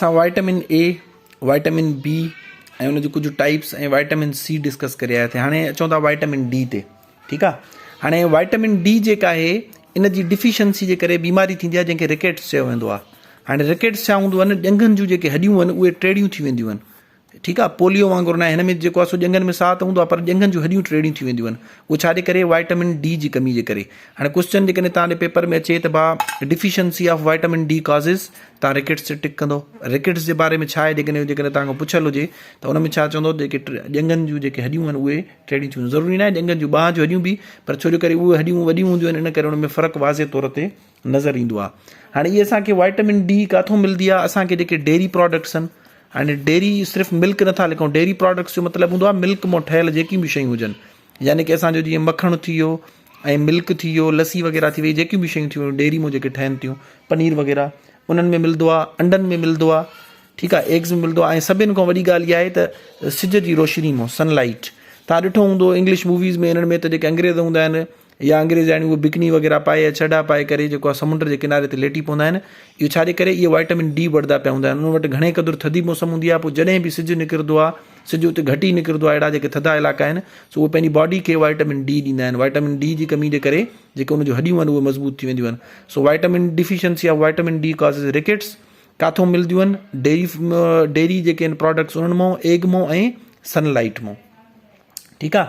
اسان وائٽمن اي، وائٽمن بي ۽ ان جون ڪجهه ٽائپس ۽ وائٽمن سي ڊسڪس ڪري آيا ٿي هاڻي اچون ٿا وائٽمن ڊي تي ٺيڪ آ هاڻي وائٽمن ڊي جيڪا آهي ان جي ڊفيشنسي جي ڪري بيماري ٿيندي آهي جنهن کي رڪيٽس چيو ويندو آهي هاڻي رڪيٽس ڇا هوندو آهن ڄنگهن جون جيڪي هڏيون آهن اهي ٽيڙيون ٿي وينديون آهن ٺيڪ آ پوليو وانگر ناهي هن ۾ جيڪو آ سو ڄنگهن ۾ ساهه ته هوندو آ پر ڄنگهن جون هڏيون ٽيڙيون ٿي وينديون آهن اهو ڇا جي ڪري وائٽمن ڊي جي ڪمي جي ڪري هاڻي ڪوسچن جيڪڏهن توهان جي پيپر ۾ اچي ته ڀا ڊفيشنسي آف وائٽمن ڊي ڪازز توهان رڪيٽس تي ٽڪ ڪندو رڪيٽس جي باري ۾ ڇا آهي جيڪڏهن جيڪڏهن توهان کان پڇيل هجي ته ان ۾ ڇا چوندو جيڪي ڄنگهن جون جيڪي هڏيون آهن اهي ٽيڙيون ٿيون ضروري ناهي ڄنگهن جون ٻانهن جون هڏيون به پر ڇو جو ڪري اهي هڏيون وڏيون هونديون آهن ان ڪري ان ۾ فرق واضح طور تي نظر ايندو آهي هاڻي اهي اسان کي وائٽمن ڊي ڪاٿو ملدي آهي اسان کي جيڪي ڊيري پراڊڪٽس آهن هاڻي ڊيري صرف ملڪ نٿا لکون ڊيري پراڊڪٽس جو مطلب هوندو آهي ملڪ مان ٺهيل جيڪي به شيون هجن يعني ڪي اسان جو جيئن مکڻ ٿي ويو ۽ ملڪ ٿي ويو لسي وغيره ٿي وئي جيڪيون به شيون ٿي ويون ڊيري مان جيڪي ٺهن ٿيون پنير وغيره انهن ۾ ملدو آهي انڊن ۾ ملدو آهي ٺيڪ آهي ايگز ۾ ملدو آهي ۽ سڀن کان وڏي ڳالهه اها آهي ته سج جي روشني مان سن لائيٽ تان ڏٺو هوندو انگلش موويز ۾ انهن ۾ ته جيڪي انگريز هوندا آهن يا انگريزياڻيون اهي بڪني وغيره پائي يا چڍا پائي ڪري جيڪو آهي سمنڊ جي ڪناري تي ليٽي پوندا آهن اهو ڇا جي ڪري اهي وائٽمن ڊي وٺندا پيا هوندا آهن انهن وٽ گهڻي قدر ٿڌي موسم هوندي آهي پوء جڏهن به سج نڪرندو آهي سج اتي گهٽ ئي نڪرندو آهي اهڙا جيڪي ٿڌا علائقا آهن سو اهي پنهنجي باڊي کي وائٽمن ڊي ڏيندا آهن وائٽمن ڊي جي ڪمي جي ڪري جيڪي ان جون هڏيون آهن اهي مضبوط ٿي وينديون آهن سو وائٽمن ڊيفيشنسي آف وائٽمن ڊي ڪازز رڪيٽس ڪاٿو ملديون آهن ڊيري ڊيري جيڪي آهن پراڊڪٽس انهن مون ايگ مون ۽ سن لائيٽ مون ٺيڪ آ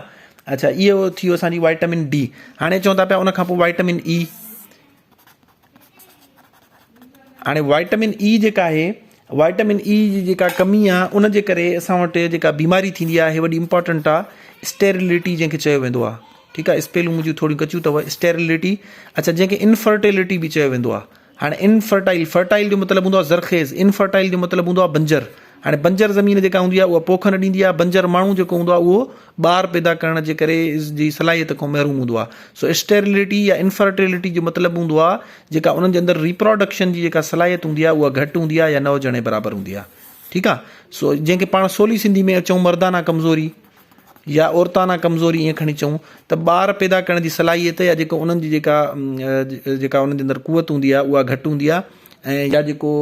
اڇا اهو ٿي ويو اسان جي وائٽمن ڊي هاڻي چون ٿا پيا ان کان پوء وائٽمن اي هاڻي وائٽمن اي جيڪا آهي وائٽمن اي جي جيڪا ڪمي آ ان جي ڪري اسان وٽ جيڪا بيماري ٿيندي آهي وڏي امپورٽنٽ آ اسٽيرلٽي جنهن کي چيو ويندو آ ٺيڪ آ اسپيلنگ منهنجي ٿوري ڪچيون اٿو اسٽيرلٽي اڇا جنهن کي انفرٽيلٽي به چيو ويندو آ هاڻي انفرٽائل، فرٽائل جو مطلب هوندو آهي زرخيز، انفرٽائل جو مطلب هوندو آهي بنجر. هاڻي بنجر زمين جيڪا هوندي آهي اها پوک نه ڏيندي آهي، بنجر ماڻهو جيڪو هوندو آهي اهو ٻار پيدا ڪرڻ جي ڪري جي صلاحيت کان محروم هوندو آهي. سو اسٽيرلٽي يا انفرٽيلٽي جو مطلب هوندو آهي جيڪا انهن جي اندر ريپراڊڪشن جي جيڪا صلاحيت هوندي آهي اها گهٽ هوندي آهي يا نه هجڻ جي برابر هوندي آهي. ٺيڪ آهي. سو جنهن کي پاڻ سولي سنڌي ۾ چئون مردانه ڪمزوري. يا عورتانه ڪمزوري ائين کڻي چئون ته ٻار پيدا ڪرڻ جي صلاحيت يا جيڪو انهن جي جيڪا جيڪا انهن جي اندر قوت هوندي آهي اها گهٽ هوندي آهي ۽ يا جيڪو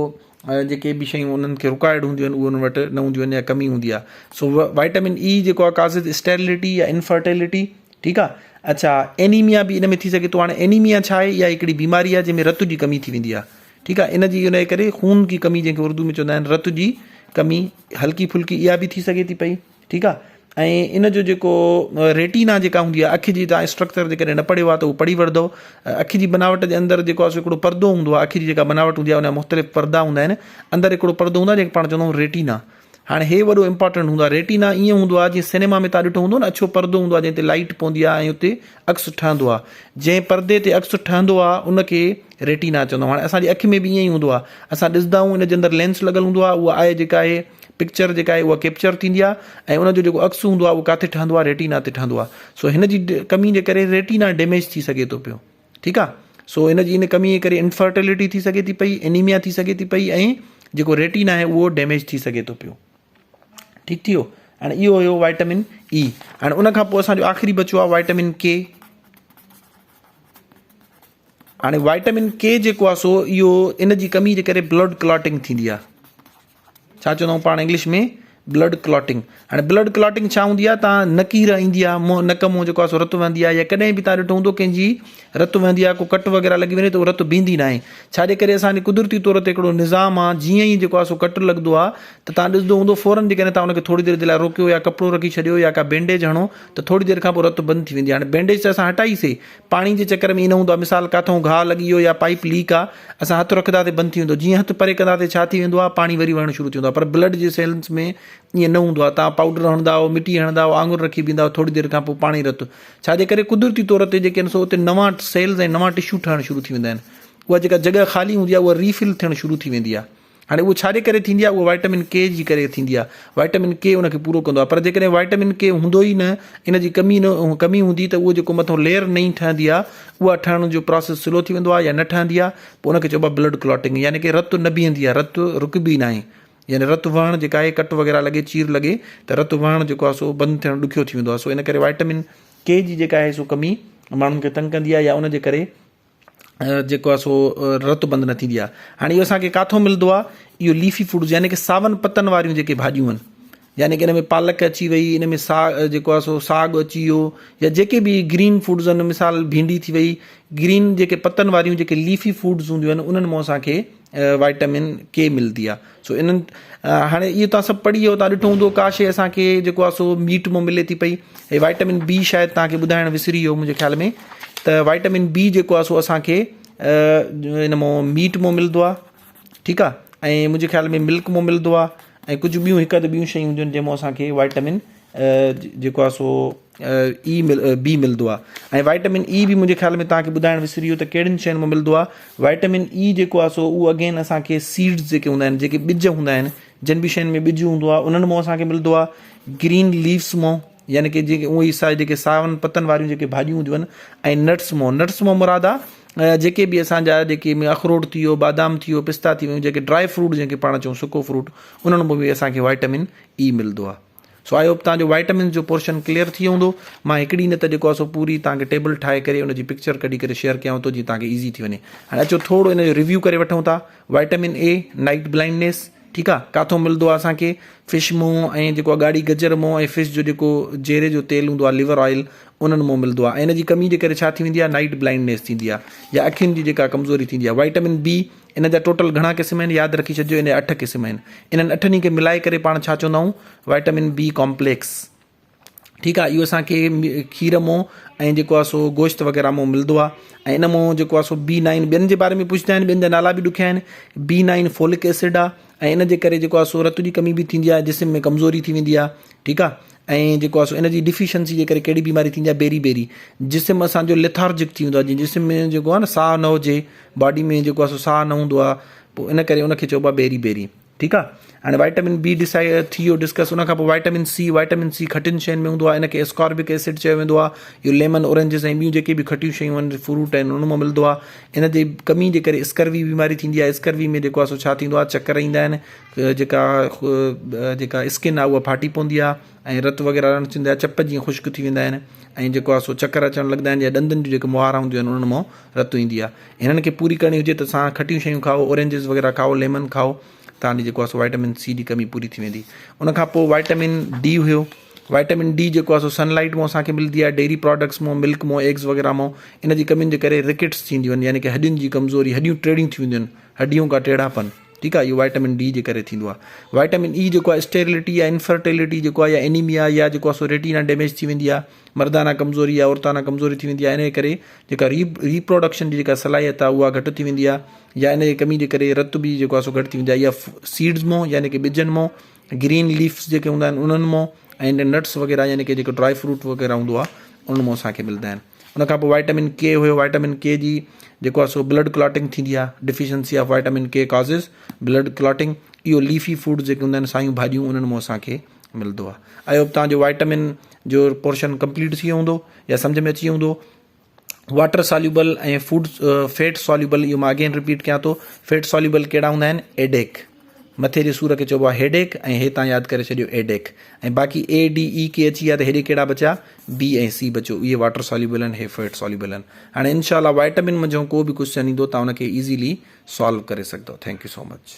جيڪي به شيون انهن کي رڪوائرڊ هونديون آهن اهي انهن وٽ نه هونديون آهن يا ڪمي هوندي آهي سو وائٽامن اي جيڪو آهي ڪازز اسٽيرلٽي يا انفرٽيلٽي ٺيڪ آهي اڇا اينيميا به ان ۾ ٿي سگهي ٿو هاڻي اينيميا ڇا آهي اها هڪڙي بيماري آهي جنهن ۾ رت جي ڪمي ٿي ويندي آهي ٺيڪ آهي ان جي ان جي ڪري خون جي ڪمي جنهن کي اردو ۾ چوندا آهن رت جي ڪمي هلڪي ڦلڪي اها به ٿي سگهي ٿي پئي ٺيڪ آ ۽ ان جو جيڪو ريٽينا جيڪا هوندي آ اک جي تان اسٽرڪچر جيڪڏهن نه پڙهيو آ ته اهو پڙهي وٺندو اک جي بناوٽ جي اندر جيڪو آ سو هڪڙو پردو هوندو آ اک جي جيڪا بناوٽ هوندي آ ان جا مختلف پردا هوندا آهن اندر هڪڙو پردو هوندو آ جنهن کي پاڻ چوندا آهيون ريٽينا هاڻي هي وڏو امپارٽنٽ هوندو آ ريٽينا ائين هوندو آ جيئن سئنيما ۾ تان ڏٺو هوندو نه اڇو پردو هوندو آ جنهن تي لائيٽ پوندي آ ۽ اتي عڪس ٺهندو آ جنهن پردي تي عڪس ٺهندو آ ان کي ريٽينا چوندا آهيون هاڻي اسان جي اک ۾ به ائين ئي هوندو آ اسان ڏسندا آهيون ان جي اندر لينس لڳل هوندو آ اها آء جيڪا آهي پڪچر جيڪا آهي اها ڪيپچر ٿيندي آهي ۽ ان جو جيڪو عڪس هوندو آهي اهو ڪاٿي ٺهندو آهي ريٽينا تي ٺهندو آهي سو هن جي ڪمي جي ڪري ريٽينا ڊيميج ٿي سگهي ٿو پيو ٺيڪ آهي سو هن جي ان ڪمي جي ڪري انفرٽيلٽي ٿي سگهي ٿي پئي انيميا ٿي سگهي ٿي پئي ۽ جيڪو ريٽينا آهي اهو ڊيميج ٿي سگهي ٿو پيو ٺيڪ ٿي ويو هاڻي اهو هيو وائٽمن اي هاڻي ان کان پوء اسانجو آخري بچو آهي وائٽمن ڪي هاڻي وائٽمن ڪي جيڪو آهي سو اهو ان جي ڪمي جي ڪري بلڊ ڪلاٽنگ ٿيندي آهي ڇا چوندا آهيون پاڻ انگلش ۾ بلڊ ڪلاٽنگ هاڻي بلڊ ڪلاٽنگ ڇا هوندي آهي تان نڪير ايندي آهي منهن نڪ منهن جيڪو آهي سو رت وهندي آهي يا ڪڏهن به تان ڏٺو هوندو ڪنهن جي رت وهندي آهي ڪو ڪٽ وغيره لڳي وڃي ته رت بيهندي ناهي ڇا جي ڪري اسان جي قدرتي طور تي هڪڙو نظام آهي جيئن ئي جيڪو آهي سو ڪٽ لڳندو آهي ته تان ڏسندو هوندو فورن جيڪڏهن تان ان کي ٿوري دير جي لاء روڪيو يا ڪپڙو رکي ڇڏيو يا ڪا بينڊيج هڻو ته ٿوري دير کان پوء رت بند ٿي ويندي آهي هاڻي بينڊيج ته اسان هٽائي سي پاڻي جي چڪر ۾ ائين نه هوندو آهي مثال ڪاٿئون گاهه لڳي ويو يا پائيپ ليڪ آهي اسان هٿ رکنداسين بند ٿي ويندو جيئن هٿ پري ڪنداسين ڇا ٿي ويندو آهي پاڻي وري وهڻ شروع ٿي ويندو آهي پر بلڊ جي سيلز ۾ ائين نه هوندو آهي تان پائوڊر هڻندا آهيو مٽي هڻندا آهيو آڱر رکي بيهندا آهيو ٿوري دير کان پوء پاڻي رت ڇا جي ڪري قدرتي طور تي جيڪي آهن سو اتي نوان سيلز ۽ نوان ٽشو ٺهڻ شروع ٿي ويندا آهن اها جيڪا جڳهه خالي هوندي آهي اها ريفل ٿيڻ شروع ٿي ويندي آهي هاڻي اهو ڇا جي ڪري ٿيندي آهي؟ اهو وائٽمن ڪي جي ڪري ٿيندي آهي. وائٽمن ڪي ان کي پورو ڪندو آهي پر جيڪڏهن وائٽمن ڪي هوندو ئي نه ان جي ڪمي نه ڪمي هوندي ته اهو جيڪو مٿو ليئر نئين ٺهندي آهي اها ٺهڻ جو پراسيس سلو ٿي ويندو آهي يا نه ٺهندي آهي پوء ان کي چئبو آهي بلڊ ڪلاٽنگ يعني ڪي رت نه بيهندي آهي رت رڪبي ناهي يعني رت وهڻ جيڪا آهي ڪٽ وغيره لڳي چير لڳي ته رت وهڻ جيڪو آهي سو بند ٿيڻ ڏکيو ٿي ويندو آهي سو ان ڪري وائٽمن ڪي جي جيڪا آهي سو ڪمي ماڻهن کي تنگ ڪندي آهي يا ان جي ڪري. جيڪو آهي سو رت بند نه ٿيندي آهي. هاڻي اهو اسان کي ڪاٿو ملندو آهي؟ اهو ليفي فوڊز يعني ڪي ساون پتن واريون جيڪي ڀاڄيون آهن يعني ڪي ان ۾ پالڪ اچي وئي ان ۾ سا جيڪو آهي سو ساڳ اچي ويو يا جيڪي به گرين فوڊز آهن مثال ڀينڊي ٿي وئي گرين جيڪي پتن واريون جيڪي ليفي فوڊز هونديون آهن انهن مان اسان کي وائٽامن ڪي ملندي آهي سو انهن هاڻي اهو تان سڀ پڙهي ويو تان ڏٺو هوندو ڪا شي اسان کي جيڪو آهي سو ميٽ مون ملي ٿي پئي هي وائٽامن بي شايد تان کي ٻڌائڻ وسري ويو منهنجي خيال ۾ ته وائٽامن بي جيڪو آهي سو اسان کي ان مون ميٽ مون ملندو آهي ٺيڪ آهي ۽ منهنجي خيال ۾ ملڪ مون ملندو آهي ۽ ڪجهه ٻيون هڪ اڌ ٻيون شيون هونديون آهن جنهن مون اسان کي وائٽامن جيڪو آهي سو اي بي ملندو آهي ۽ وائٽامن اي به منهنجي خيال ۾ توهان کي ٻڌائڻ وسري ويو ته ڪهڙين شين مان ملندو آهي وائٽامن اي جيڪو آهي سو اهو اگين اسان کي سيڊز جيڪي هوندا آهن جيڪي ٻج هوندا آهن جن به شين ۾ ٻج هوندو آهي انهن مان اسان کي ملندو آهي گرين ليوز مان يعني ڪي جيڪي اهي سا جيڪي ساون پتن واريون جيڪي ڀاڄيون هونديون آهن ۽ نٽس مان نٽس مان مراد آهي جيڪي به اسان جا جيڪي اخروٽ ٿي ويو بادام ٿي ويو پستا ٿي ويون جيڪي ڊرائي فروٽ جنهن کي پاڻ چئون سڪو فروٽ انهن مان به اسان کي وائٽامن اي ملندو آهي سو I hope توهان جو وائٽمنز جو پورشن ڪليئر ٿي ويو هوندو. مان هڪڙي نه ته جيڪو آهي سو پوري توهان کي ٽيبل ٺاهي ڪري ان جي پڪچر ڪڍي ڪري شيئر ڪيانو ٿو جيئن توهان کي ايزي ٿي وڃي. هاڻي اچو ٿورو ان جو ريويو ڪري وٺون ٿا. وائٽمن اي نائٽ بلائنڊنيس ٺيڪ آهي ڪاٿو ملندو آهي اسان کي فش مون ۽ جيڪو آهي ڳاڙهي گجر مون ۽ فش جو جيڪو جيري جو تيل هوندو آهي ليور آئل انهن مون ملندو آهي ۽ ان جي ڪمي جي ڪري ڇا ٿي ويندي آهي نائٽ بلائنڊنيس ٿيندي آهي يا اکين جي جيڪا ڪمزوري ٿيندي آهي. وائٽمن بي ان جا ٽوٽل گهڻا قسم آهن ياد رکي ڇڏجو ان جا اٺ قسم آهن انهن اٺن ئي کي ملائي ڪري پاڻ ڇا چوندا آهيون وائٽمن بي ڪامپليڪس ٺيڪ آهي اهو اسان کي کير مون ۽ جيڪو آهي سو گوشت وغيره مون ملندو آهي ۽ ان مون جيڪو آهي سو بي نائن ٻين جي باري ۾ پڇندا آهن ٻين جا نالا به ڏکيا آهن بي نائن فولڪ ايسڊ آهي ۽ ان جي ڪري جيڪو آهي سو رت جي ڪمي به ٿيندي آهي جسم ۾ ڪمزوري ٿي ويندي آهي ٺيڪ آهي ۽ جيڪو آهي سو ان جي ڊفيشنسي جي ڪري ڪهڙي بيماري ٿيندي آهي بيري بيري جسم اسان جو ليٿارجڪ ٿي ويندو آهي جيئن جسم ۾ جيڪو آهي نه ساهه نه هجي باڊي ۾ جيڪو آهي سو ساهه نه هوندو آهي پوء ان ڪري ان کي چئبو آهي بيري بيري ٺيڪ آهي هاڻي وائٽمن بي ڊسائي ٿي ويو ڊسڪس ان کان پوء وائٽمن سي وائٽمن سي کٽين شين ۾ هوندو آهي ان کي اسڪاربڪ ايسڊ چيو ويندو آهي اهو ليمن اورينجز ۽ ٻيون جيڪي به کٽيون شيون آهن فروٽ آهن ان مان ملندو آهي ان جي ڪمي جي ڪري اسڪروي بيماري ٿيندي آهي اسڪروي ۾ جيڪو آهي سو ڇا ٿيندو آهي چڪر ايندا آهن جيڪا جيڪا اسڪن آهي اها ڦاٽي پوندي آهي ۽ رت وغيره رڻ ٿيندي آهي چپ جيئن خشڪ ٿي ويندا آهن ۽ جيڪو آهي سو چڪر اچڻ لڳندا آهن يا ڏندن جون جيڪي مهارا هونديون آهن انهن مان رت ايندي آهي هنن کي پوري ڪرڻي هجي ته سان کٽيون شيون کائو اورينجز وغيره کائو ليمن کائو تان جي جيڪو آهي سو وائٽمن سي جي ڪمي پوري ٿي ويندي ان کان پوء وائٽمن ڊي هيو وائٽمن ڊي جيڪو آهي سو سن لائٽ مون اسان کي ملندي آهي ڊيري پراڊڪٽس مون ملڪ مون ايگز وغيره مون ان جي ڪمين جي ڪري رڪيٽس ٿينديون آهن يعني ڪي هڏين جي ڪمزوري هڏيون ٽيڙيون ٿي وينديون آهن هڏيون کا ٽيڙاپن ٺيڪ آهي اهو وائٽمن ڊي جي ڪري ٿيندو آهي وائٽمن اي جيڪو آهي اسٽيرلٽي يا انفرٽيلٽي جيڪو آهي يا انيميا يا جيڪو آهي سو ريٽينا ڊيميج ٿي ويندي آهي مردانه ڪمزوري يا عورتانه ڪمزوري ٿي ويندي آهي ان جي ڪري جيڪا ري ريپروڊڪشن جي جيڪا صلاحيت آهي اها گهٽ ٿي ويندي آهي يا ان جي ڪمي جي ڪري رت به جيڪو آهي سو گهٽ ٿي ويندي آهي يا سيڊز مون يعني ڪي ٻجن مون گرين ليفز جيڪي هوندا آهن انهن مون ۽ نٽس وغيره يعني ڪي جيڪو ڊرائي فروٽ وغيره هوندو آهي انهن مون اسان کي ملدا آهن ان کان پوء وائٽمن ڪي هيو وائٽمن ڪي جي جيڪو آهي سو بلڊ ڪلاٽنگ ٿيندي آهي deficiency of vitamin K causes blood clotting اهو ليفي فوڊ جيڪي هوندا آهن سايون ڀاڄيون انهن مون اسان کي ملندو آهي I hope توهان جو وائٽمن جو پورشن ڪمپليٽ ٿي ويو هوندو يا سمجھ ۾ اچي ويو هوندو واٽر ساليوبل ۽ فوڊ فيٽ ساليوبل اهو مان اگين رپيٽ ڪيان ٿو فيٽ ساليوبل ڪهڙا هوندا آهن ايڊيڪ مٿي جي سور کي چئبو آهي هيڊيڪ ۽ هي تان ياد ڪري ڇڏيو ايڊيڪ ۽ باقي اي ڊي اي ڪي اچي ويا ته هيڏي ڪهڙا بچيا بي ۽ سي بچيو اهي واٽر ساليوبل آهن هي فيٽ ساليوبل آهن هاڻي انشاء الله وائٽمن منجهون ڪو به ڪوشچن ايندو تان ان کي ايزيلي سالو ڪري سگهندو thank you so much.